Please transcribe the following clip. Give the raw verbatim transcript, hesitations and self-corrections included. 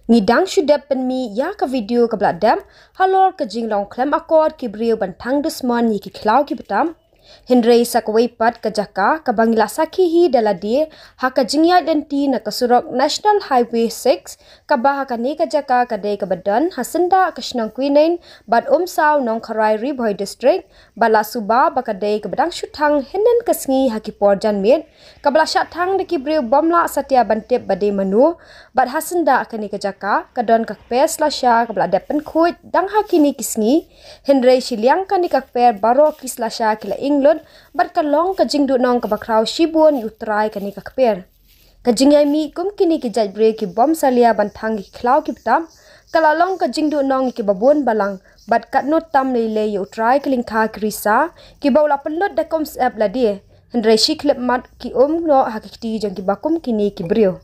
Ngi dang shu dep pynmih ïa ka video kaba la dep halor ka jinglong khlem akor ki briew ban thang dusmon ïa ki khlaw ki btap. Hynrei sa kawei pat ka jaka kaba ngi la sakhi hi da lade ha ka jingïaid lynti na ka surok National Highway six, kaba ha kane ka jaka ka dei kaba don ha syndah ka shnong Quinine bad Umsaw Nongkharai, Ri Bhoi District, bad la suba ba ka dei kaba dang shu thang hynnin ka sngi ha ki por janmiet, kaba la shah thang da ki briew bym lah satia ban tip ba dei mano, bad ha syndah kane ka jaka ka don ka kper slasha kaba la dep pynkhuid dang ha kine ki sngi. Hynrei shiliang kane ka kper baroh ki slasha ki la ing lut, bad ka long ka jingduhnong kaba khraw shibun ïa u trai kane ka kper. Ka jingïaimih kum kine ki jait briew ki bym salia ban thang ïa ki khlaw ki btap ka la long ka jingduhnong ïa kiba bun balang, bad katno tam lei lei ïa u trai ka lyngkha ki risa kiba u la pynlut da ka umsyep lade, hynrei shi khyllipmat ki um noh ha ki kti jong kiba kum kine ki briew.